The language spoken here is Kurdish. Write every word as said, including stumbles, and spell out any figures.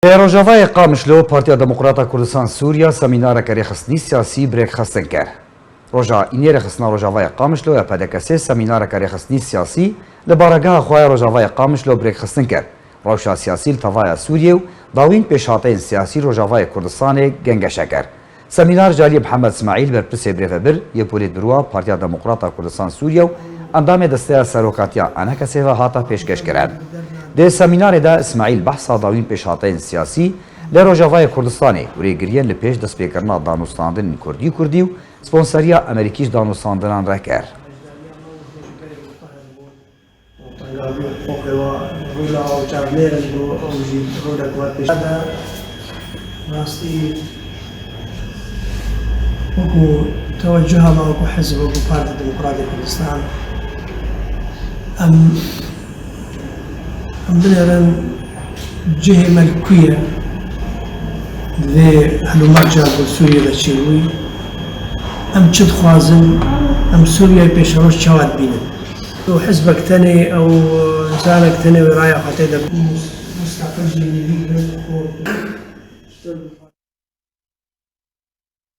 Li Rojavayê Qamişlo Partiya Demokrata Kurdistan Sûriya semînareke rêxistinî siyasî bi rêkxistin kir. Roja Înê rêxistina Rojavayê Qamişlo ya P D K S semînareke rêxistinî siyasî li baregeha xwe ya Rojavayê Qamişlo bi rêkxistin kir. Rewşa siyasî li tevaya Sûriyê û dawîn pêşhateyên siyasî Rojavayê Kurdistanê gengeşe kir. Semînar ji aliyê Mihemed Smaîl, berpirsê birêvebir yê Polîtbûroa Partiya Demokrata Kurdistan Sûriye û endamê Desteya Serokatiya Enekesê ve hate pêşkêşkirin. Di semînarê de Smaîl behsa dawîn pêşhateyên siyasî li Rojavayê Kurdistanê û rêgiriyên li pêş destpêkirina danûstandinên kurdî kurdî û sponseriya Amerîkî ji danûstandinan re kir. Tengavî û hiqûqê wa rûla ew çavnêr in ku ew jî rûlek we pêş de. Rastî wekû tewecuha me wekû hizb, wekû Partiya Demokratê Kurdistan, em, em binêrin cihê me li ku ye, di vê helûmerca ku Sûriyê de çêbûyî, em çi dixwazin, em Sûriyeyê pêşeroj çawa dibînin. Û hizbek tenê ew, insanek tenê wê raya xwe tê de musteqil jî nivî kirin û